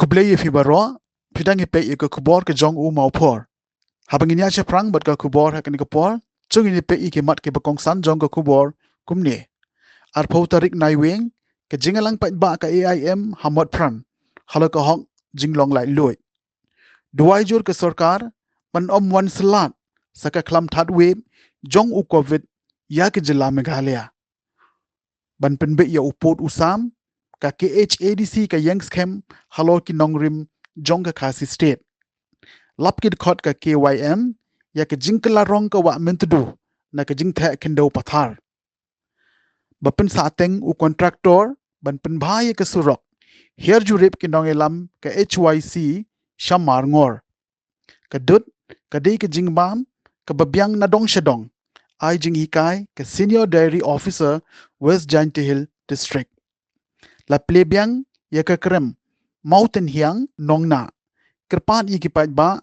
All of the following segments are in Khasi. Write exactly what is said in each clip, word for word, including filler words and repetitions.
Khublei ïa phi baroh, phi dang ïa peit ïa ka khubor ka jong u Mawphor. Haba ngin ïa shaphrang bad ka khubor ha kane ka por, to ngin ïa peit ïa ki mat kiba kongsan jong ka khubor kumne. Arphew tarik Naiwieng, ka jingïalang paidbah ka A I M ha Motphran, halor ka hok jinglong laitluid. Duwai jur ka sorkar ban ym wan slat sa ka khlam third wave jong u Covid ïa ka jylla Meghalaya. Ban pynbeit ïa u pud u sam, ka K H A D C ka ïeng skhem halor ki nongrim jong ka Khasi State. Lap ki dkhot ka K Y M ïa ka jingkylla rong ka wah Myntdu na ka jingtheh khyndew pathar. Ba pynsahteng u kontraktor ban pynbha ïa ka surok, hiar jurip ki nongïalam ka H Y C sha Marngor. Ka dud ka dei ka jingbam kaba biang na dong sha dong, ai jinghikai ka Senior Dairy Officer, West Jaiñtia Hills District. La plie biang ïa ka krem Mawtynhiang Nongnah, kyrpad ïa ki paidbah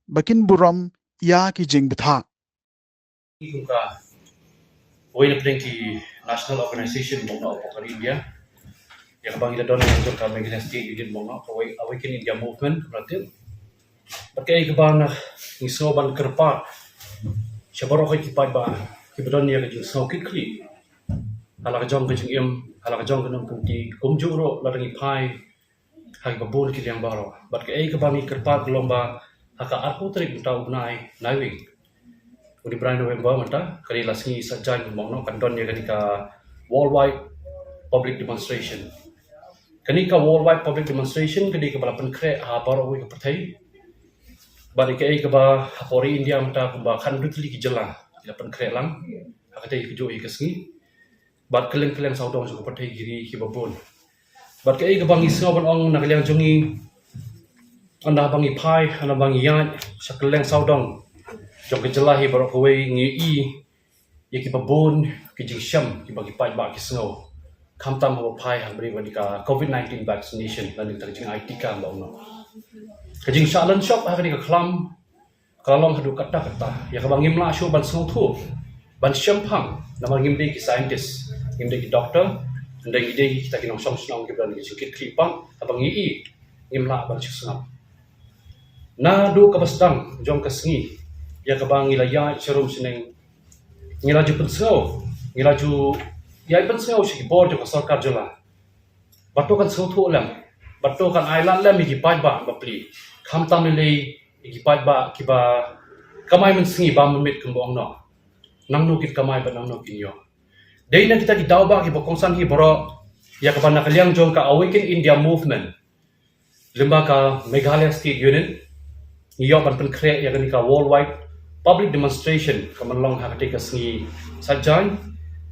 ba kin burom ïa ki jingbthah. Kum ka wei na pdeng ki national organization mong na India, ïa kaba ngi la don ïa ka Meghalaya State Union mong na ka wei Awaken India Movement kumta. Bad kaei kaba ngi sngew ban kyrpad sha baroh ki paidbah kiba don ïa ka jingsngew kitkhlieh ha la ka jong ka jingim, ha la ka jong ka nongkynti, kumjuh ruh lada ngi phai ha kiba bun ki liang baroh. Bad kaei kaba ngi kyrpad ka long ba ha ka arphew tarik mynta u bnai Naiwieng, u dei bnai November mynta, ka dei la sngi Saitjaiñ mong na, kan don ïa kane ka worldwide public demonstration. Kane ka worldwide public demonstration ka dei kaba la pynkhreh ha baroh kawei ka pyrthei. Bad kaei kaba ha pori India mynta kumba khathynriew tylli ki jylla ki la pynkhreh lang ha katei kajuh ïa ka sngi. Bad kylleng kylleng sawdong jong ka pyrthei, ki ri kiba bun. Bad kaei kaba ngi sngew ban ong na ka liang jong ngi, ynda ba ngi phai, ynda ba ngi ïaid sha kylleng sawdong jong ka jylla hi baroh kawei, ngi ïohi ïa kiba bun ki jingshem kiba ki paidbah ki sngew, khamtam haba phai ha kane ka Covid nineteen vaccination lane ka jingai tika ba ong noh. Ka jingshah lynshop ha kane ka khlam ka la long haduh katta katta ïa kaba ngim lah shuh ban sngewthuh, ban shemphang, namar ngim dei ki scientist, ngim dei ki doctor, hynrei ngi dei kita ki nongshong shnong kiba don ki jingkitkhlieh pat, haba ngi ïohi ngim lah ban shu sngap. Naduh kaba sdang jong ka sngi ïa kaba ngi la ïaid sharum shaneng, ngi la ju pynsngew, ngi la ju ïaid pynsngew sha ki bor jong ka sorkar jylla ba to kan sngewthuh lem, ba to kan ailad lem ïa ki paidbah bapli, khamtam lei lei ïa ki paidbah kiba kamai mynsngi bam mynmiet kumba ong noh, nangno kin kamai bad nangno kin ïoh. Dei na kita ki daw ba kiba kongsan hi baroh ïa kaba na ka liang jong ka Awaken India Movement, lyngba ka Meghalaya State Union, ngi ïoh ban pynkhreh ïa kane ka worldwide public demonstration kaban long ha katei ka sngi Saitjaiñ.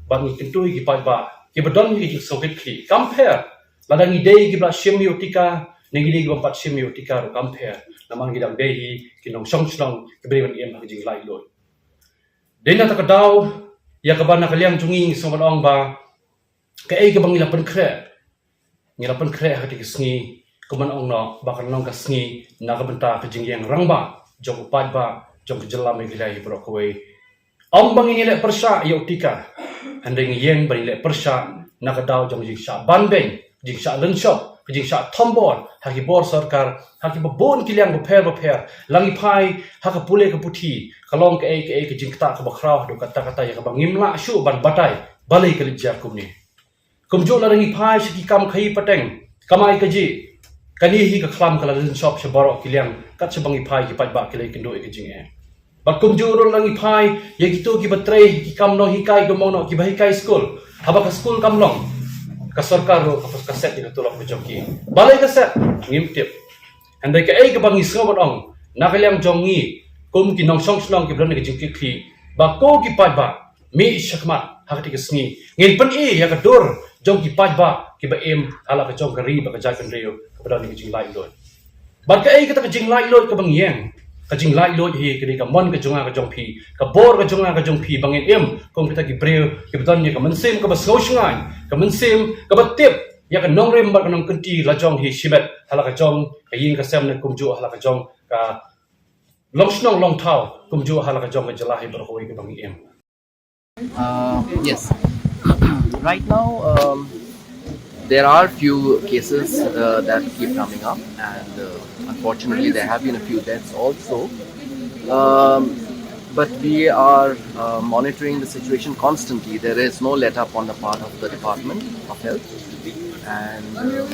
Bad ngi kyntu ïa ki paidbah kiba don ïa ki jingsngewkitkhlieh, kam pher lada ngi dei kiba la shim ïa u tika ne ngi dei kiba ym pat shim ïa u tika ruh kam pher, namar ngi dang dei hi ki nongshong shnong kiba dei ban im ha ka jinglaitluid. Dei na kata ka daw ïa kaba na ka liang jong ngi ngi sngew ban ong ba kaei kaba ngi la pynkhreh, ngi la pynkhreh ha katei ka sngi, kumban ong noh ba kan long ka sngi na ka bynta ka jingïeng rangbah jong u paidbah jong ka jylla Meghalaya hi baroh kawei. Ym ba ngin ïaleh pyrshah ïa u tika, hynrei ngi ïeng ban ïaleh pyrshah na ka daw jong ka jingshah banbeiñ, jingshah lynshop, ka jingshah thombor ha ki bor sorkar, ha kiba bun ki liang bapher bapher. La ngi phai ha ka pule ka puthi, ka long kaei kaei ka jingktah kaba khraw haduh katta katta ïa kaba ngim lah shuh ban batai balei ka leit jia kumne. Kumjuh lada ngi phai sha ki kam khaïi pateng, kamai kajih, kane hi ka khlam ka la lynshop sha baroh ki liang kat shaba ngi phai, ki paidbah ki la ïakynduh ïa ka jingeh. Bad kumjuh ruh lada ngi phai ïa kito kiba trei ki kam nonghikai, kumba ong noh, kiba hikai skul, haba ka skul kam long, ka sorkar ruh ka, ka set ïa ka tulop ka jong ki. Balei ka set? Ngim tip. Hynrei kaei kaba ngi sngew ban ong na ka liang jong ngi kum ki nongshong shnong kiba don ïa ka jingkitkhlieh, ba ko ki paidbah, mih shakhmat ha katei ka sngi, ngin pyni ïa ka dur jong ki paidbah kiba im ha la ka jong ka ri bad ka jaitbynriew kaba don ïa ka jinglaitluid. Bad kaei kata ka jinglaitluid kaba ngi ïeng? Ka jinglaitluid hi ka dei ka mon ka jong nga ka jong phi, ka bor ka jong nga ka jong phi ba ngin im kum kita ki briew kiba don ïa ka mynsiem kaba sngewshngaiñ, ka mynsiem kaba tip ïa ka nongrim bad ka nongkynti la jong hi shimet ha la ka jong ka ïing ka sem ne kumjuh ha la ka jong ka longshnong longthaw, kumjuh ha la ka jong ka jylla hi baroh kawei kaba ngi im. Uh, yes. Right now, um, There are few cases uh, that keep coming up, and uh, unfortunately, there have been a few deaths also. Um, but we are uh, monitoring the situation constantly. There is no let up on the part of the Department of Health, and uh,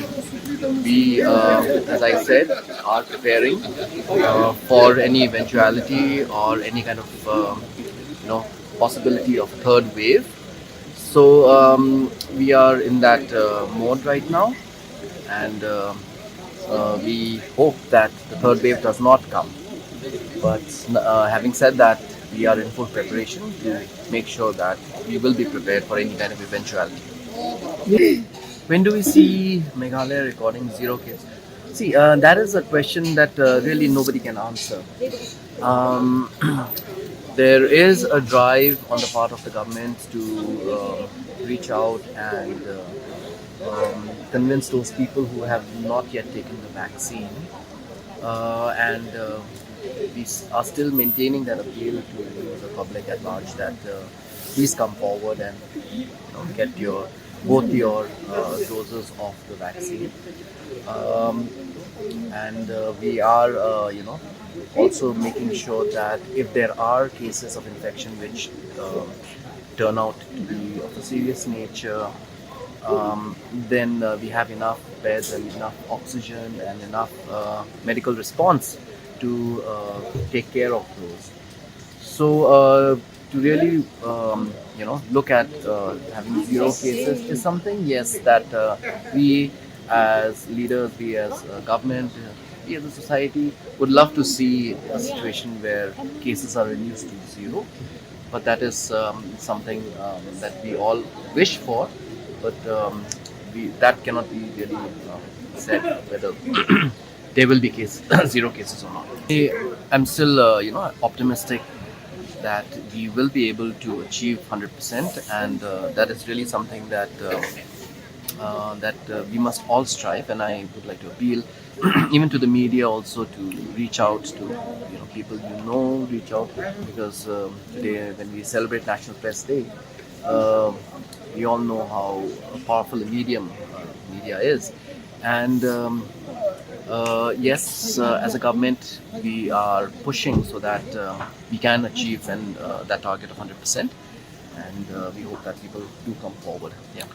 we, uh, as I said, are preparing uh, for any eventuality or any kind of uh, you know possibility of third wave. So um, we are in that uh, mode right now, and uh, uh, we hope that the third wave does not come. But uh, having said that, we are in full preparation to make sure that we will be prepared for any kind of eventuality. When do we see Meghalaya recording zero case? See, uh, that is a question that uh, really nobody can answer. Um, there is a drive on the part of the government to uh, reach out and uh, um, convince those people who have not yet taken the vaccine. Uh, and uh, we s- are still maintaining that appeal to the public at large that uh, please come forward and you know, get your both your uh, doses of the vaccine. Um, and uh, we are, uh, you know, also making sure that if there are cases of infection which um, turn out to be of a serious nature, um, then uh, we have enough beds and enough oxygen and enough uh, medical response to uh, take care of those. So uh, to really um, you know look at uh, having zero cases is something, yes, that uh, we as leaders, we as uh, government, uh, we as a society would love to see a situation where cases are reduced to zero. But that is um, something um, that we all wish for. But um, we, that cannot be really uh, said whether there will be case zero cases or not. I- I'm still uh, you know optimistic that we will be able to achieve one hundred percent, and uh, that is really something that uh, uh, that uh, we must all strive. And I would like to appeal even to the media also to reach out to you know people you know reach out, because um, today when we celebrate National Press Day, um, we all know how powerful a medium uh, media is. And um, uh, yes, uh, as a government, we are pushing so that uh, we can achieve and uh, that target of one hundred percent. And uh, we hope that people do come forward. Yeah.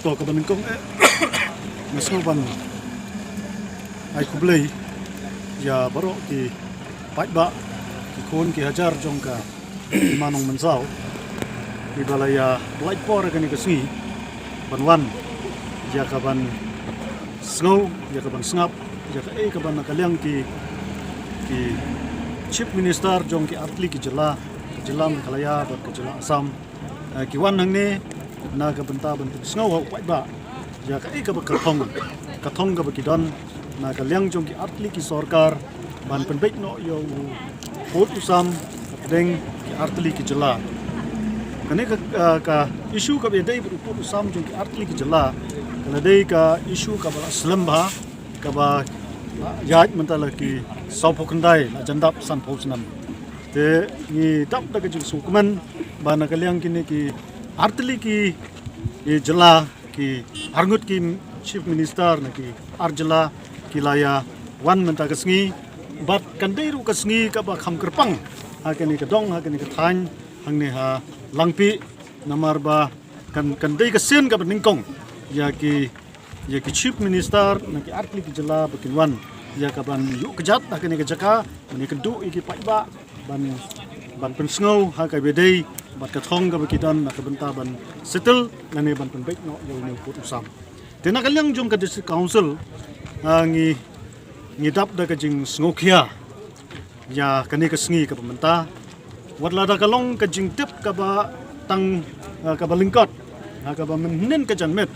To ka ban nyngkong eh nga sngew ban ai khublei ïa baroh ki paidbah, ki khun ki hajar jong ka Hima Nongmynsaw, kiba la ïa pynlait por ha kane ka sngi ban wan ïa ka ban sngew, ïa ka ban sngap ïa kaei kaba na ka liang ki, ki Chief Minister jong ki artylli ki jylla, ka jylla Meghalaya bad ka jylla Assam, eh, ki wan hangne na ka bynta ban pynsngew ha u paidbah ïa kaei kaba ka thong, ka thong kaba ki don na ka liang jong ki artylli ki sorkar ban pynbeit noh ïa u pud u sam hapdeng ki artylli ki jylla. Kane ka, eh, ka issue kaba ïadei bad u pud u sam jong ki artylli ki jylla ka la dei ka issue kaba la slem bha, kaba la ïaid mynta la ki sawphew khyndai, la jan dap sanphew snem. Te ngi dap da ka jingsngewkmen ba na ka liang kine ki artylli ki, ki jylla, ki arngut ki Chief Minister na ki ar jylla ki la ïa wan mynta ka sngi. Bad kan dei ruh ka sngi kaba kham kyrpang ha kane ka dong, ha kane ka thaiñ hangne ha Langpih, namar ba kan, kan dei ka sien kaba nyngkong ïa ki, ïa ki Chief Minister na ki artylli ki jylla ba kin wan ïa ka ban ïuh kjat ha kane ka jaka, ban ïakynduh ïa ki paidbah, ban, ban pynsngew ha kaba ïadei bad ka thong kaba ki don na ka bynta ban settle lane ban pynbeit noh ïa une u pud u sam. Te na ka liang jong ka District Council, ah, ngi, ngi dap da ka jingsngewkhia ïa kane ka sngi kaba mynta. Wat la da ka long ka jingtip kaba tang, ah, kaba lyngkot, ah, kaba mynhynnin ka janmiet,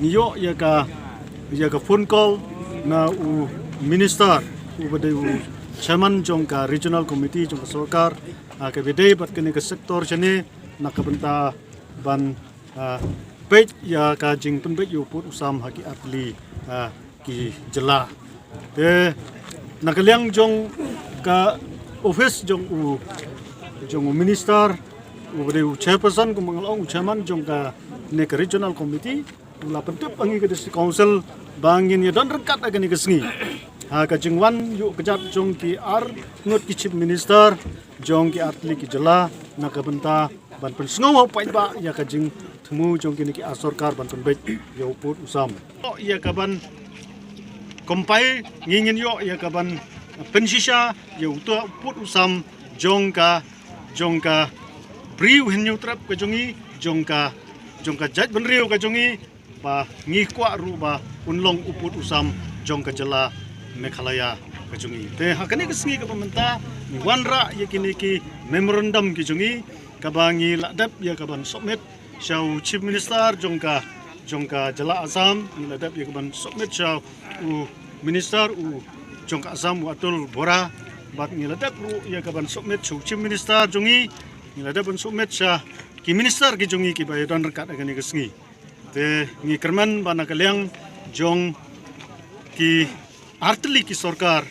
ngi ïoh ïa ka, ïa ka phone call na u minister uba dei u chairman jong ka regional committee jong ka sorkar, ah, kaba dei bad kane ka sector shane na ka bynta ban, ah, peit ïa ka jingpynbeit ïa u pud u sam ha ki artylli, ah, ki jylla. Te na ka liang jong ka office jong u, jong u minister, uba dei u chairperson, kumba nga la ong, u chairman jong kane ka regional committee, U la pyntip ha ngi ka District Council ba ngin ïa don ryngkat ha kane ka sngi ha ka jingwan ïuh kjat jong ki ar ngut ki Chief Minister jong ki artylli ki jylla na ka bynta ban pynsngew ha u paidbah ïa ka jingthmu jong kine ki ar sorkar ban pynbeit ïa u pud u sam. Ïa ka ban compile, ngi ngin ïoh ïa ka ban pynshisha ïa uta u pud u sam jong ka, jong ka bri u Hynñiewtrep ka jong ngi, jong ka, jong ka jaitbynriew ka jong ngi, ba ngi kwah ruh ba un long u pud u sam jong ka jylla Meghalaya ka jong ngi. Te ha kane ka sngi kaba mynta ngi wanrah ïa kine ki memorandum ki jong ngi, kaba ngi la dep ïa ka ban submit sha u Chief Minister jong ka, jong ka jylla Assam, ngi la dep ïa ka ban submit sha u Minister u jong ka Assam, u Atul Bora, bad ngi la dep ruh ïa ka ban submit sha u Chief Minister jong ngi, ngi la dep ban submit sha ki Minister ki jong ngi kiba ïa don ryngkat ha kane ka sngi. Te ngi kyrmen ba na ka liang jong ki artylli ki sorkar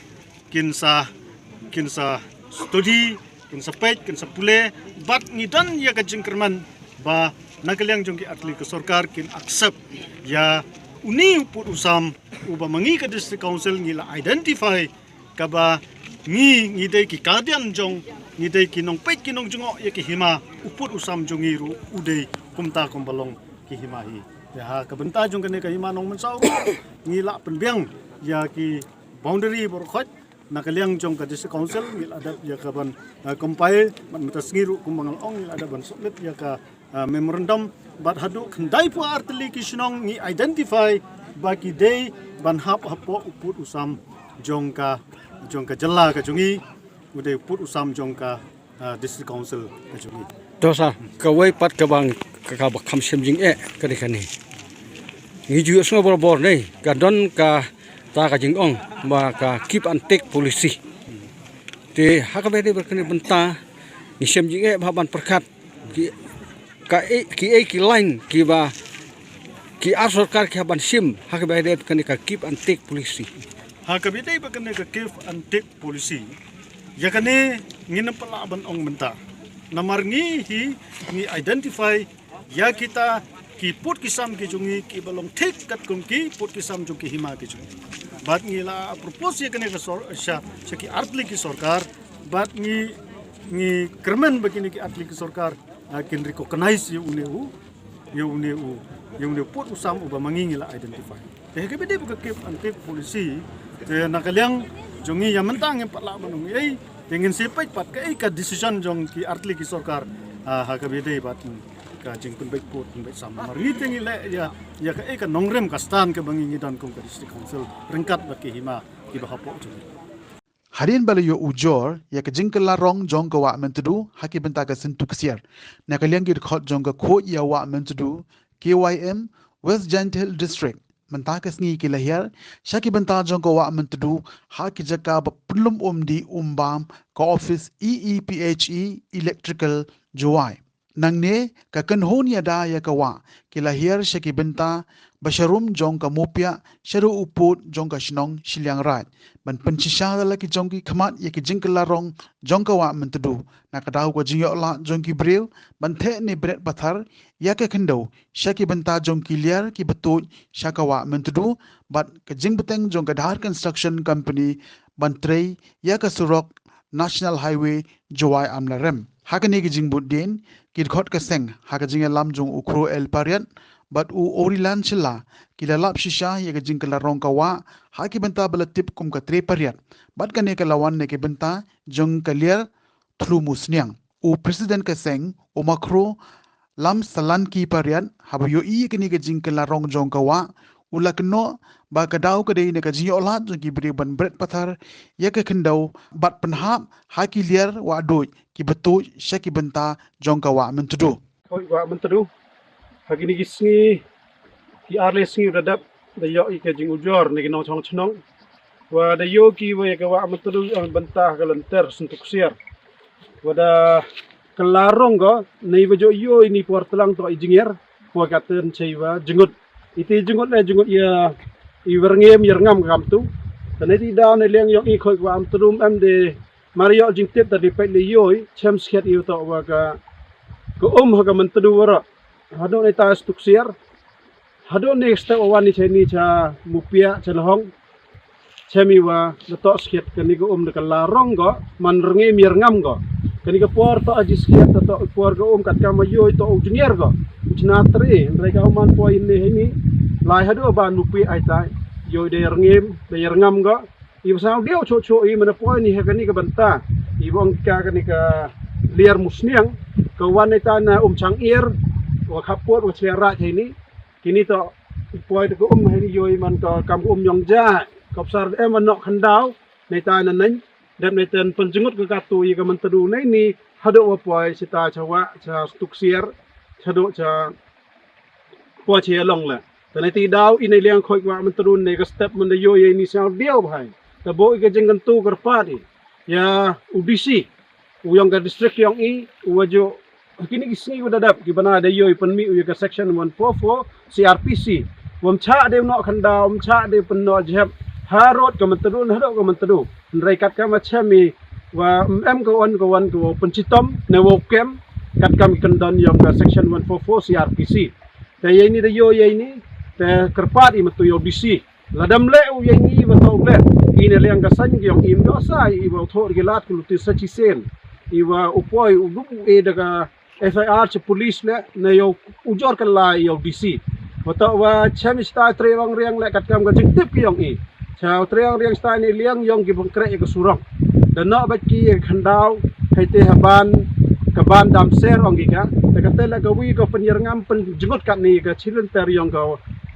kin sa, kin sa study, kin sa peit, kin sa pule, bad ngi don ïa ka jingkyrmen ba na ka liang jong ki artylli ki sorkar kin accept ïa une u pud u sam uba ma ngi ka District Council ngi la identify kaba ngi, ngi dei ki guardian jong, ngi dei ki nongpeit ki nongjngoh ïa ki hima, u pud u sam jong ngi ruh u dei kumta kumba long ki hima hi. Te ha ka bynta jong kane ka hima Nongmynsaw ruh ngi la pynbiang ïa ki boundary baroh khoit na ka liang jong ka District Council, ngi la dep ïa ka ban, eh, compile, mynta sngi ruh kumba nga la ong ngi la dep ban submit ïa ka, eh, memorandum, bad haduh khyndai phew artylli ki shnong ngi identify ba ki dei ban hap hapoh u pud u sam jong ka, jong ka jylla ka jong ngi, u dei u pud u sam jong ka, ah, District Council ka jong ngi. To sir, kawei pat kaba, ka, kaba kham shim jingeh ka dei kane. Ngi ju ïohsngew barabor ne ka don kata ka jingong ba ka give and take policy. Te ha kaba ïadei bad kane ka bynta ngi shim jingeh ba ban pyrkhat ki, ka ei, ki ei ki line kiba ki ar sorkar ki hap ban shim ha kaba ïadei bad kane ka give and take policy. Ha kaba ïadei bad kane ka give and take policy, ïa kane ngin ym pat lah ban ong mynta. Namar ngi hi ngi identify ïa kita ki pud ki sam ki jong ngi kiba long thik katkum ki pud ki sam jong ki hima ki jong ngi. Bad ngi la propose ïa kane ka sor-, sha, sha ki artylli ki sorkar, bad ngi, ngi kyrmen ba kine ki artylli ki sorkar, ah, kin recognize ïa une u, ïa une u, ïa une u pud u sam uba ma ngi ngi la identify. Te ha kaba ïadei bad ka give and take policy, te na ka liang jong ngi ïa mynta ngim pat lah ban ong ei, te ngin sa peit pat kaei ka decision jong ki artylli ki sorkar, ah, ha kaba ïadei bad ka jingpynbeit pud pynbeit sam. Namar ngi te ngi leh ïa, ïa kaei ka nongrim ka stand kaba ngi ngi don kum ka District Council ryngkat bad ki hima kiba hapoh jong ngi. Hadien ba la ïoh ujor ïa ka jingkylla rong jong ka Wah Myntdu ha ki bynta ka syntu ksiar, na ka liang ki dkhot jong ka Khuid ïa Wah Myntdu, K Y M, West Jaiñtia Hills District, mynta ka sngi ki la hiar sha ki bynta jong ka Wah Myntdu ha ki jaka ba pynlum um dih um bam ka office E E P H E Electrical Jowai. Nangne ka kynhun ïada ïa ka wah ki la hiar sha ki bynta ba sharum jong ka Mupiah shaduh u pud jong ka shnong Shiliang Raij, ban pynshisha da la ki jong ki khmat ïa ki jingkylla rong jong ka Wah Myntdu na ka daw ka jingïoh lad jong ki briew ban theh ne bret pathar ïa ka khyndew sha ki bynta jong ki liar kiba tuid sha ka Wah Myntdu bad ka jingbteng jong ka Dhar Construction Company ban trei ïa ka surok National Highway Jowai Amlarem. Ha kane ka jingbuddien, ki dkhot ka seng ha ka jingïalam jong u Khroo L Pariat bad u Orilan Shylla ki la lap shisha ïa ka jingkylla rong ka wah ha ki bynta ba la tip kum ka Tre Pariat bad kane ka la wan na ki bynta jong ka liar Thlumusniang. U President ka seng, u Makhro Lamsalanki Pariat, haba ïohi ïa kane ka jingkylla rong jong ka wah, u la kynnoh ba ka daw ka dei na ka jingïoh lad jong ki briew ban bret pathar ïa ka khyndew bad pynhap ha ki liar wah duid kiba tuid sha ki bynta jong ka Wah Myntdu. Khuid Wah Myntdu. Ha kine ki sngi ki ar lai sngi da dep da ïoh ïa ka jingujor na ki nongshong shnong. Wa da ïoh ki wa ïa ka Wah Myntdu, eh, bynta ha ka lynter syntu ksiar. Wa da kylla rong ko, na iwa jooh ïoh ini por tlang to i jingïar, wa ka ten cha iwa jngut. Iti jngut ne jngut ïa i wyrngem ïa rngam ka kamtu. Te na iti daw ne liang ïong i Khuid Wah Myntdu em de mar ïoh jingtip ta di peit le ïoh i, chem skhet ïa to wa ka, ka um ha ka Myntdu waroh. Haduh ne ta syntu ksiar. Haduh ne step wan ni cha ni cha Mupiah cha Lahong. Cha mi wa da toh skhiat kani ka um da ka la rong go, man rngem ïa rngam go. Kani ka por toh aji skhiat, da toh por ka um kat kam ïoi toh u jngiar go. U chna tre, hynrei ka man poi ne hini. Lai haduh ban Mupiah ai tai. Ïoi da ïa rngem, da ïa rngam go. I ba sang diu cho cho i mana poi ni ha kani ka bynta. I ba ong ka kani ka liar musniang. Ka wan ne ta na um chang ir. Wa khapot wa chlia raj hini. Kini toh poi da ka um hini ïoi man ka kam ka um yong ja. Ka psar em wa nok khandau. Ne ta na nang. Dep ne ten pynjngut ka katu i ka Myntdu ne ni. Haduh wa poi sita cha wa cha stuk siar. Haduh cha poi cha long le. Te ne ti daw i ne liang khoi wa Myntdu ne ka step man da ïoi i ni sang diu bhai. Te bo i ka jingkyntu kyrpad i. Ïa u D C. U yong ka district yong i, u wa ju, kini ki sngi u da dap, ki bana da ïoi pynmih u ïa ka section one four four C R P C. Wam cha de nok khandau, wam cha de pynnoh jhep. Ha rot ka Myntdu, ha rot ka Myntdu. Hynrei kat ka ma chem i, wa em ka wan ka wan ka wa pynchitom, ne wa kem, kat kam i kyndon yong ka section one four four C R P C. Te ïa ni da ïoi ïa ni, te kyrpad i matu ïa u D C. Ladam le u ïa ni wa tau le, i ne liang ka san ki yong im do sa, i wa thor ki lat ku luti sa chi sen. I wa u poi u dup u e da ka F I R cha police le, ne ïa u jor ka lai ïa u D C. Wa tau wa chem i stai tre wang riang le kat kam ka jingtip ki yong i. Cha u tre wang riang stai ne liang yong ki bangkrek ïa ka surok. Da nok bat ki ïa khandau, hai te ha ban, ka ban dam ser ong ki ka. Te ka te le ka wi ka pynïar ngam pynjngut kat ni ka chilin ter yong ka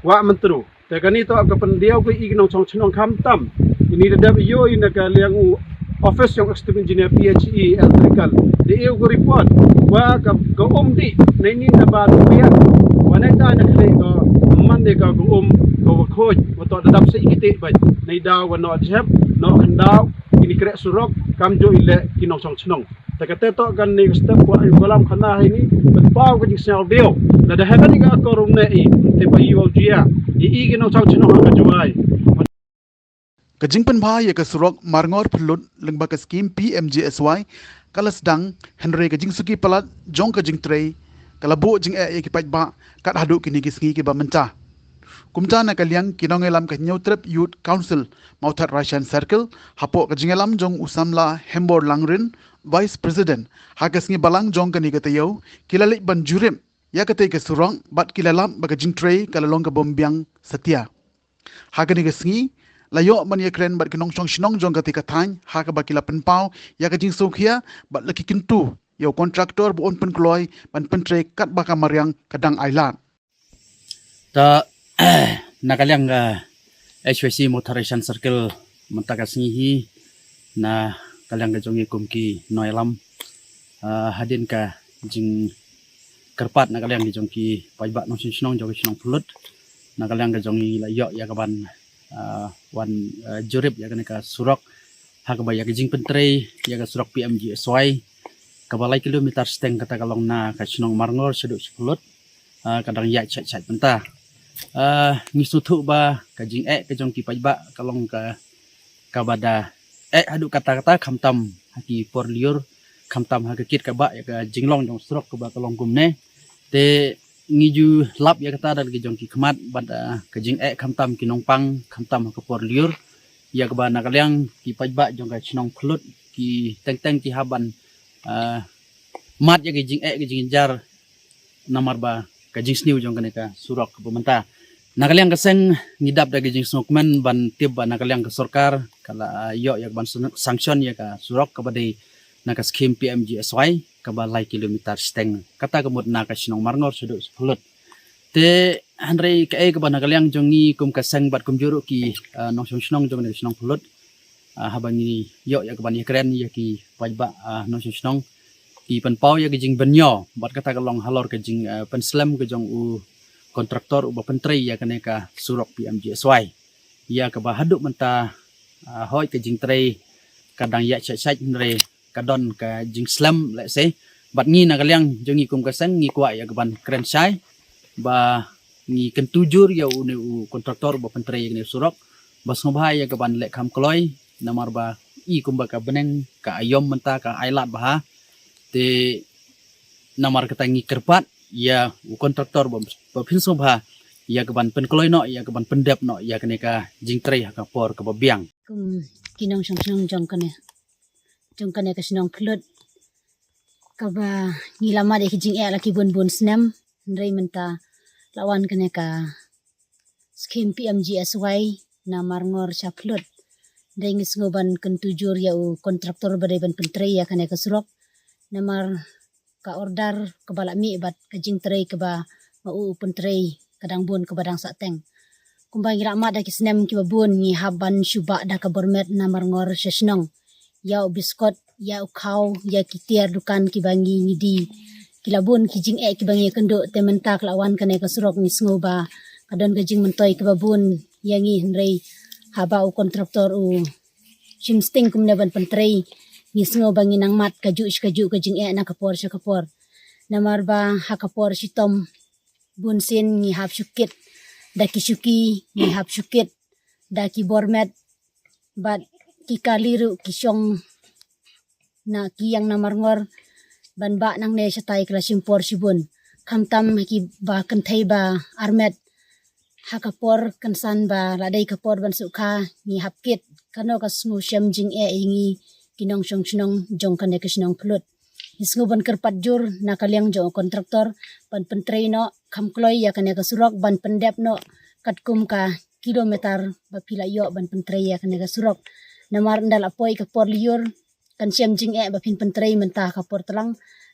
wa Myntdu. Te kani toh ka pyndiaw ka i ki nongchong chnong khamtam. Ini da dep ïoh i na ka liang u office yong executive engineer P H E electrical. Di ïoh ka report wa ka, ka um di na ini na ba rupiah. Wa na ta na khlei ka man de ka, ka um ka wa khoj wa toh da dap sa i kiti ba. Na i daw wa no jhep no khandau ini krek surok kam jo i le ki nongchong chnong. Te kata toh kan ni step wa i kolam khana hai ni, pynpaw ka jingsngew dei. Lada ha kani ka akor um ne i, te ba i wa jia, i i ki nongchong chnong ha ka Jowai. Ka jingpynbha ïa ka surok Marngor Phyllud lyngba ka skim P M G S Y ka la sdang, hynrei ka jingsuki palat jong ka jingtrei ka la buh jingeh ïa ki paidbah kat haduh kini ki sngi kiba mynta. Kumta na ka liang ki nongïalam ka Hynñiewtrep Youth Council Mawthadraishan Circle, hapoh ka jingïalam jong u samla Hembor Langrin, Vice President, ha ka sngi balang jong kane ka taïew, ki la leit ban jurip ïa katei ka surok bad ki la lap ba ka jingtrei ka la long ka bym biang satia. Ha kane ka sngi la ïoh ban ïakren bad ki nongshong shnong jong katei ka thaiñ, ha kaba ki la pynpaw ïa ka jingsngewkhia bad la ki kyntu ïa u kontraktor ba un pynkloi ban pyntrei katba ka mariang ka dang ailad. Ta na ka liang ka H Y C Mawthadraishan Circle mynta ka sngi hi, na ka liang ka jong i kum ki nongïalam, ah, hadien ka jingkyrpad na ka liang ka jong ki paidbah nongshong shnong jong ka shnong Phyllud, na ka liang ka jong i la ïoh ïa ka ban, ah, wan, ah, jurip ïa kane ka surok ha kaba ïa ka jingpyntrei ïa ka surok P M G S Y kaba lai kilometer shiteng kata ka long na ka shnong Marngor shaduh sha Phyllud. Ah, ka dang ïaid shait shait mynta. Ah, ngi sngewthuh ba ka jingeh ka jong ki paidbah ka long ka, kaba da eh haduh katta katta, khamtam ha ki por lyiur, khamtam ha ka kit kaba ïa ka jinglong jong surok kaba ka long kumne. Te ngi ju lap ïa kata da ki jong ki khmat bad, ah, ka jingeh khamtam ki nongpang, khamtam ha ka por lyiur. Ïa kaba na ka liang ki paidbah jong ka shnong Phyllud ki teng teng ki hap ban, ah, mad ïa ka jingeh ka jingjar namar ba ka jingsniew jong kane ka surok kaba mynta. Na ka liang ka seng ngi dap da ka jingsngewkmen ban tip ba na ka liang ka sorkar ka la, ah, ïoh ïa ka ban san-, sanction ïa ka surok kaba dei na ka skim P M G S Y kaba lai kilometer shiteng. Kata ka mut na ka shnong Marngor shaduh sha Phyllud. Te hynrei kaei kaba na ka liang jong ngi kum ka seng bad kumjuh ruh ki, ah, nongshong shnong jong kane ka shnong Phyllud, ah, haba ngi ïoh ïa ka ban ïakren ïa ki paidbah, ah, nongshong shnong, ki pynpaw ïa ka jingpynïoh bad kata ka long halor ka jing, ah, pynslem ka jong u kontraktor uba pyntrei ïa kane ka surok P M G S Y. Ïa kaba haduh mynta, ah, hoi ka jingtrei ka dang ïaid shait shait hynrei ka don ka jingslem lehse. Bad ngi na ka liang jong ngi kum ka seng ngi kwah ïa ka ban kren shai ba ngi kyntu jur ïa une u kontraktor ba pyntrei ïa kane u surok ba sngewbha ïa ka ban leh kham kloi, namar ba i kumba ka bneng ka aïom mynta ka ailad bha. Te namar kata ngi kyrpad ïa u kontraktor ba, ba phin sngewbha ïa ka ban pynkloi noh, ïa ka ban pyndep noh ïa kane ka jingtrei ha ka por kaba biang. Kum ki nongshong shnong jong kane, jong kane ka shnong Phyllut, kaba ngi la mad ïa ki jingeh la ki bun bun snem, hynrei mynta la wan kane ka skim P M G S Y na Marngor sha Phyllut. Hynrei ngi sngew ban kyntu jur ïa u kontraktor ba dei ban pyntrei ïa kane ka surok, namar ka order kaba la mih bad ka jingtrei kaba ma u u pyntrei ka dang bun, kaba dang sahteng. Kumba ngi la mad da ki snem kiba bun, ngi hap ban shu bah da ka bor met na Marngor sha shnong. Ïa u biskot, ïa u khaw, ïa ki tiar dukan kiba ngi ngi die. Ki la bun ki jingeh kiba ngi kynduh, te mynta ka la wan kane ka surok, ngi sngew ba ka don ka jingmyntoi kaba bun ïa ngi, hynrei haba u kontraktor u shim sting kumne ban pyntrei, ngi sngew ba ngi nang mad kajuh shi kajuh ka jingeh na ka por sha ka por. Namar ba ha ka por shitom bunsien ngi hap shu kit da ki shuki, ngi hap shu kit da ki bor met, bad ki kali ruh ki shong na ki ïing na Marngor ban bah nangne shatai, ki la shim por shibun. Khamtam ha kiba kynthei ba armet, ha ka por kynsan ba la dei ka por ban sukha, ngi hap kit. Kano ka sngewshem jingeh ïa ngi ki nongshong shnong jong kane ka shnong Phyllut. Ngi sngew ban kyrpad jur na ka liang jong u kontraktor ban pyntrei noh kham kloi ïa kane ka surok, ban pyndep noh katkum ka kilometer ba phi la ïoh ban pyntrei ïa kane ka surok. Namar ynda la poi ka por lyiur, kan shem jingeh ba phin pyntrei mynta ka por tlang,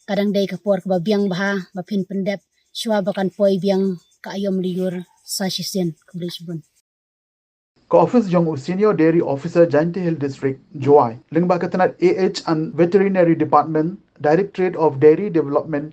ka dang dei ka por kaba biang bha ba phin pyndep shuwa ba kan poi biang ka aïom lyiur sa shisien. Khublei shibun. Ka office jong u Senior Dairy Officer, Jaintia Hills District, Jowai, lyngba ka tnat A H and Veterinary Department, Directorate of Dairy Development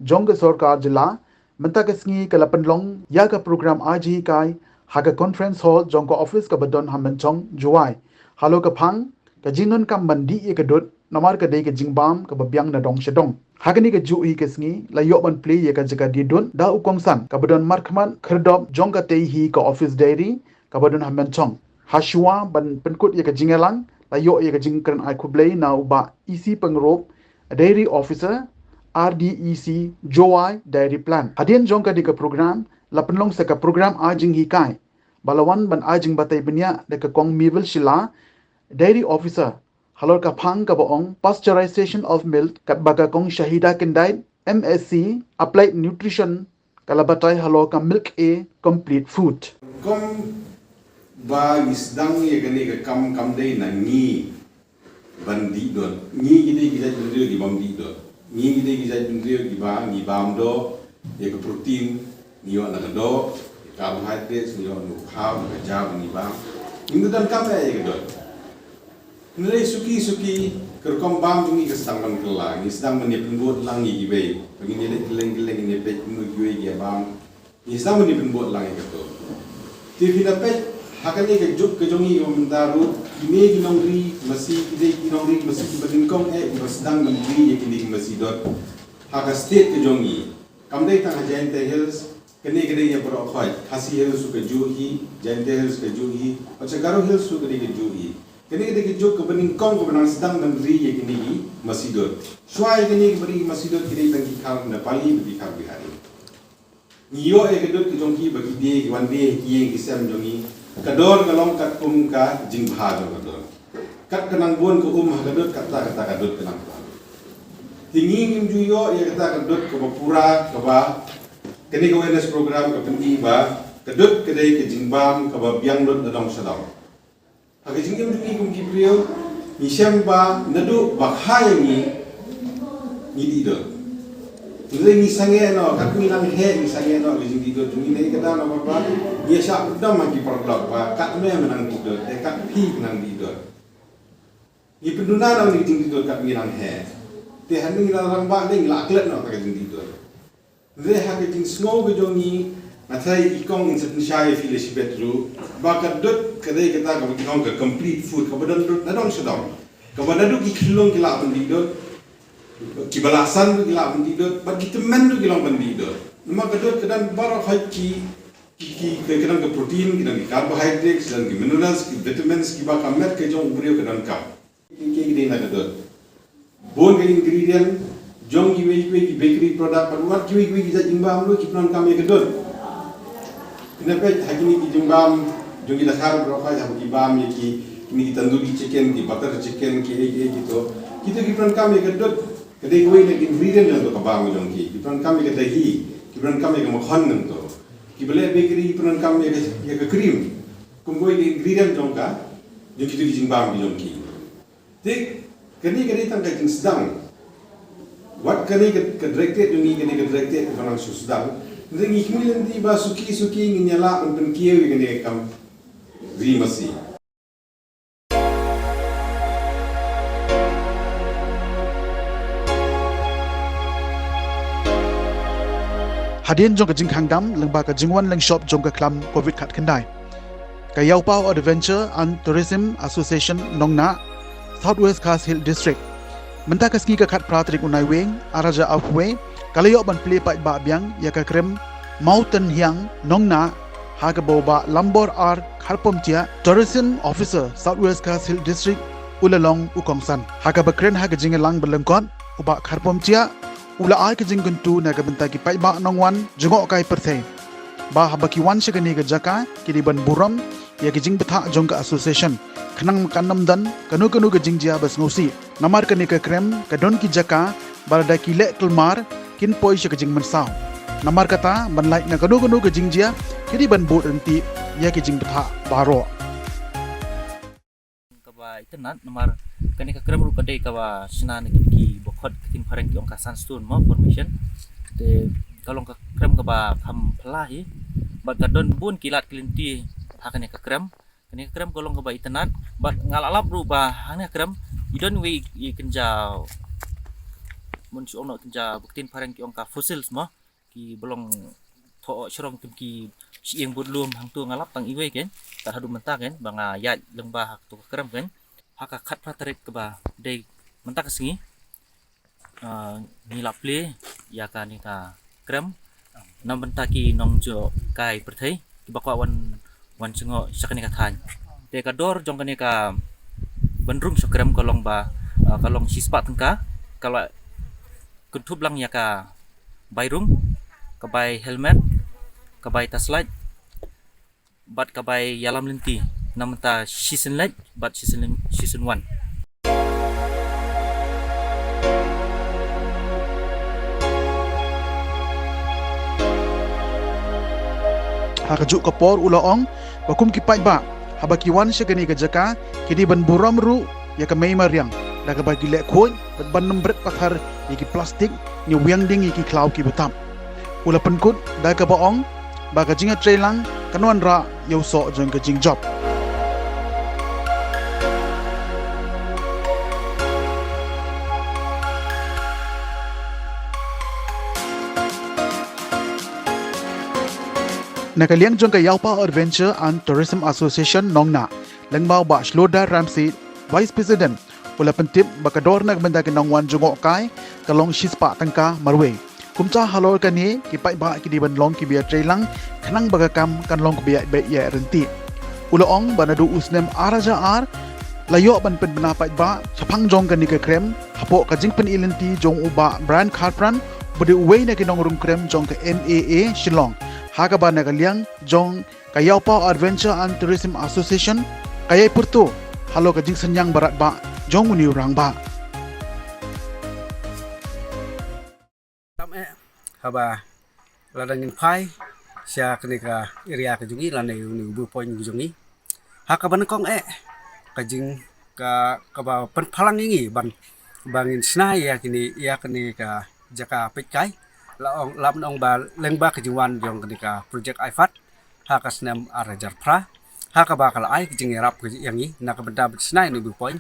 jong ka sorkar jylla, mynta ka sngi ka la pynlong ïa ka program ai jinghikai ha ka conference hall jong ka office kaba don ha Mynchong, Jowai. Halor ka phang ka jingdonkam ban dih ïa ka dud, namar ka dei ka jingbam kaba biang na dong sha dong. Ha kane kajuh hi ka sngi la ïoh ban plie ïa ka jaka dih dud da u kongsan kaba don markhmat khyrdop jong katei hi ka office dairy kaba don ha Mynchong. Ha shuwa ban pynkut ïa ka jingïalang, la ïoh ïa ka jingkren ai khublei na u Bah E C Pyngrope, Dairy Officer, R D E C, Jowai Dairy Plant. Hadien jong kane ka program la pynlong sa ka program ai jinghikai ba la wan ban ai jingbatai bniah da ka Kong Mabel Shylla, Dairy Officer, halor ka phang kaba ong Pasteurization of Milk, katba ka Kong Shahida Kyndait, M S C, Applied Nutrition, ka la batai halor ka Milk A Complete Food. Kumba ngi sdang ïa kane ka kam, kam dei na ngi ban dih dud. Ngi ki dei ki jaitbynriew ki bym dih dud. Ngi ki dei ki jaitbynriew kiba ngi bam doh, ïa ka protein ngi ïoh na ka doh, ïa ka carbohydrates ngi ïoh na u khaw, na ka ja ba ngi bam. Ngi donkam ïa ka dud. Hynrei suki suki ka rukom bam jong ngi ka sdang ban kylla, ngi sdang ban ïa pynbud lang ïa kiwei. Ba ngin ïa leit kylleng kylleng, ngin ïa peit kumno kiwei ki ïa bam. Ngi sdang ban ïa pynbud lang ïa kato. Te phin ïa peit ha kane ka juk ka jong ngi kaba mynta ruh, kine ki nongri masi, ki dei ki nongri masi kiba nyngkong eh kiba sdang ban ri ïa kine ki masi dud ha ka state ka jong ngi. Kam dei tang ha Jaintia Hills, kane ka dei ïa baroh khoit, Khasi Hills ruh kajuh hi, Jaintia Hills kajuh hi, bad sha Garo Hills ruh ka dei kajuh hi. Kane ka dei ka juk kaba nyngkong kaba nang sdang ban ri ïa kine ki masi dud. Shuwa ïa kine kiba ri ïa ki masi dud ki dei tang ki khar Nepali bad ki khar Bihari. Ngi ïoh ïa ka dud ka jong ki ba ki die, ki wan die ha ki ïing ki sem jong ngi. Ka dor ka long katkum ka jingbha jong ka dud. Kat ka nang bun ka um ha ka dud, katta katta ka dud ka nang bun. Te ngi ngim ju ïoh ïa kata ka dud kaba pura, kaba kane ka awareness program ka pyni ba ka dud ka dei ka jingbam kaba biang lut na dong sha dong. Ha ka jingim jong ngi kum ki briew, ngi shem ba naduh ba kha ïa ngi, ngi dih dud. Hynrei ngi sangeh noh, kat ngi nang heh ngi sangeh noh ka jingdih dud jong ngi, ne ka dei na ba ba ngi shah pyndonkam ha ki paralok ba kat me me nang dih dud, te kat phi me nang dih dud. Ngi pynduna noh ïa ka jingdih dud kat ngi nang heh. Te hynrei ngi la rangbah, ngi la klet noh ka jingdih dud. Hynrei ha ka jingsngew ka jong ngi, nga tharai i kong in sa pynshai ïa phi lashibit ruh ba ka dud ka dei kata kaba ki ong ka complete food, kaba don dud na dong sha dong. Kaba naduh ki khyllung ki lah ban dih dud, kiba la san ruh ki lah ban dih dud, bad ki tymmen ruh ki long ban dih dud. Namar ka dud ka don baroh khoit ki, ki, ki, ka, ka don ka protein, ka don ki carbohydrates, ka don ki minerals, ki vitamins, kiba ka met ka jong u briew ka donkam. Ki, ki, ki dei na ka dud. Bun ka ingredient jong kiwei kiwei ki bakery product, bad wat kiwei kiwei ki jait jingbam ruh ki pyndonkam ïa ka dud. Kine peit ha kine ki jingbam jong ki dkhar baroh, ha ki bam ïa ki, kine ki tandoori chicken, ki butter chicken, ki ei ki ei kito. Kito ki pyndonkam ïa ka dud, ka dei kawei na ki ingredient jong ka bam jong ki. Ki pyndonkam ïa ka dahi, ki pyndonkam ïa ka makkhan nangto. Kiba leh bakery ki pyndonkam ïa ka, ïa ka cream kum kawei ka ingredient jong ka, jong kito ki jingbam ki jong ki. Te kane ka dei tang ka jingsdang. Wat kane ka, ka directorate jong ngi, kane ka directorate kaba nang shu sdang. Hynrei ngi khmih lynti ba suki suki ngin ïaleh ban pynkiew ïa kane ka kam ri masi. Hadien jong ka jingkhang dam lyngba ka jingwan lyngshop jong ka khlam covid khatkhyndai, ka Ïawpaw Adventure and Tourism Association Nongnah, South West Khasi Hills District, mynta ka sngi ka khatphra tarik u Naiwieng ar hajar arphew wei, ka la ïoh ban plie paidbah biang ïa ka krem Mawtynhiang Nongnah, ha kaba u Bah Lambor R Kharpomtiah, Tourism Officer, South West Khasi Hills District, u la long u kongsan. Ha kaba kren ha ka jingïalang ba lyngkot, u Bah Kharpomtiah u la ai ka jingkyntu na ka bynta ki paidbah nongwan jngohkai pyrthei ba haba ki wan sha kane ka jaka, ki dei ban burom ïa ki jingbthah jong ka association, khnang ba kan ym don kano kano ka jingjia ba sngewsih. Namar kane ka krem ka don ki jaka ba lada ki leh kulmar kin poi sha ka jingmynsaw. Namar kata, ban lait na kano kano ka jingjia, ki dei ban bud ryntih ïa ki jingbthah baroh. Kaba itynnad, namar kane ka krem ruh ka dei kaba shna na kine ki bakhot ka ktien phareng ki ong ka sandstone mo formation. Te ka long ka krem kaba kham phylla hi, bad ka don bun ki lad ki lynti ha kane ka krem. Kane ka krem ka long kaba itynnad, bad nga la lap ruh ba hangne ka krem i don iwei i kynja, mun shu ong noh kynja ba ktien phareng ki ong ka fossils mo, kiba long thoh shrong kum ki shyieng bud lum. Hangto nga lap tang iwei kein, tad haduh mynta kein ba nga ïaid lyngba ha kato ka krem kein. Ha ka khatphra tarik kaba dei mynta ka sngi, ah, ngi la plie ïa kane ka krem na bynta ki nongjngohkai pyrthei kiba kwah wan, wan jngoh sha kane ka thaiñ. Te ka dor jong kane ka ban rung sha krem ka long ba, ah, ka long shispah tyngka. Ka la kynthup lang ïa ka bai rung, ka bai helmet, ka bai torchlight, bad ka bai ïalam lynti na bynta shisien leit bad shisien, shisien wan. Ha kajuh ka por u la ong ba kum ki paidbah, haba ki wan sha kane ka jaka, ki dei ban burom ruh ïa ka mei mariang da kaba ki leh khuid bad ban ym bret pathar ïa ki plastik ne wiang ding ïa ki khlaw kiba tap. U la pynkut da kaba ong ba ka jingïatreilang kan wanrah ïa u soh jong ka jingjop. Na ka liang jong ka Ïawpaw Adventure and Tourism Association Nongnah, lyngba u Bah Shlodar Ramsit, Vice President, u la pyntip ba ka dor na ka bynta ki nongwan jngohkai ka long shispah tyngka marwei. Kumta halor kane, ki paidbah ki dei ban long kiba ïatreilang khnang ba ka kam kan long kaba ïaid beit ïaid ryntih. U la ong ba naduh u snem ar hajar ar la ïoh ban pynbna paidbah shaphang jong kane ka krem hapoh ka jingpyni lynti jong u Bah Brian Kharpran, ba dei uwei na ki nongrung krem jong ka M A A Shillong, ha kaba na ka liang jong ka Ïawpaw Adventure and Tourism Association ka ïai pyrto halor ka jingsynñiang baratbah jong une u rangbah. Tam eh, haba lada ngin phai sha kane ka area ka jong ngi lane une u viewpoint ka jong ngi, ha kaba nyngkong eh, ka jing ka, kaba pynphalang ïa ngi ban, ba ngin shna ïa kine, ïa kane ka jaka peitkai. La ong, la ban ong ba lyngba ka jingwan jong kane ka project IFAD ha ka snem ar hajar phra, ha kaba ka la ai ka jingïarap ka ïa ngi na ka bynta ban shna ïa une u viewpoint,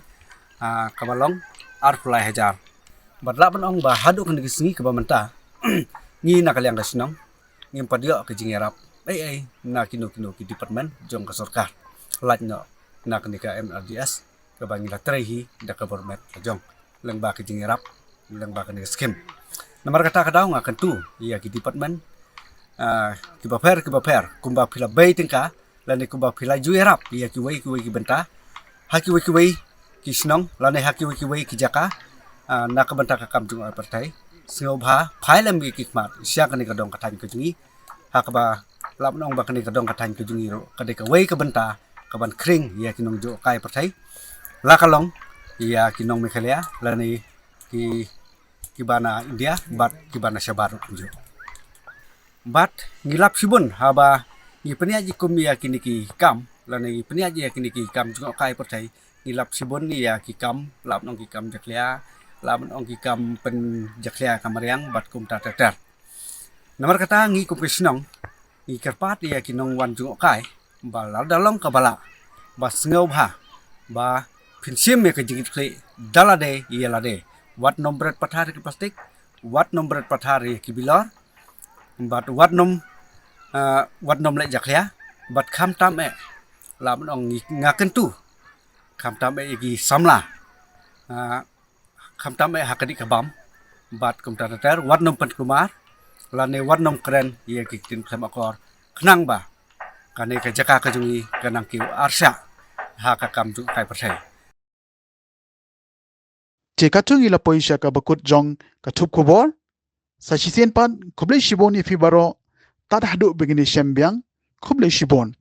ah, kaba long arphew lai hajar. Bad la ban ong ba haduh kane ka sngi kaba mynta, ngi na ka liang ka shnong ngim pat ïoh ka jingïarap ei ei na kino kino ki department jong ka sorkar, lait noh na kane ka M R D S kaba ngi la trei hi da ka bor met la jong lyngba ka jingïarap, lyngba kane ka skim. Namar kata ka daw nga kyntu ïa ki department, ah, kiba pher kiba pher, kumba phi la bei tyngka lane kumba phi la ju ïarap ïa kiwei kiwei ki bynta ha kiwei kiwei ki shnong lane ha kiwei kiwei ki jaka, ah, na ka bynta ka kam jong ka pyrthei, sngewbha phai lem ïa ki khmat sha kane ka dong ka thaiñ ka jong ngi, ha kaba Lah ban ong ba kane ka dong ka thaiñ ka jong ngi ruh ka dei kawei ka bynta kaban khring ïa ki nongjngohkai pyrthei, la ka long ïa ki nong Meghalaya lane ki, kiba na India bad kiba na shabar ruh kumjuh. Bad ngi lap shibun haba ngi pynïaid ïa kum ïa kine ki kam lane ngi pynïaid ïa kine ki kam jngohkai pyrthei, ngi lap shibun ïa ki kam, lah ban ong ki kam jakhlia, lah ban ong ki kam pynjakhlia ka mariang bad kumta ter ter. Namar kata ngi kum ki shnong ngi kyrpad ïa ki nongwan jngohkai ba lada long kaba lah, ba sngewbha ba phin shim ïa ka jingkitkhlieh da lade ïa lade. Wat nym bret pathar ïa ki plastik, wat nym bret pathar ïa ki bilor, bad wat nym, ah, wat nym leh jakhlia, bad khamtam eh, lah ban ong ngi, nga kyntu, khamtam eh ïa ki samla, ah, khamtam eh ha ka dih ka bam, bad kumta ter ter, wat nym pynkulmar lane wat nym kren ïa ki ktien khlem akor, khnang ba kane ka jaka ka jong ngi ka nang kiew arshah ha ka kam jngohkai pyrthei. Te katto ngi la poi sha kaba kut jong ka thup khubor. Sa shisien pat, khublei shibun ïa phi baroh, tad haduh ba ngin ïashem biang, khublei shibun.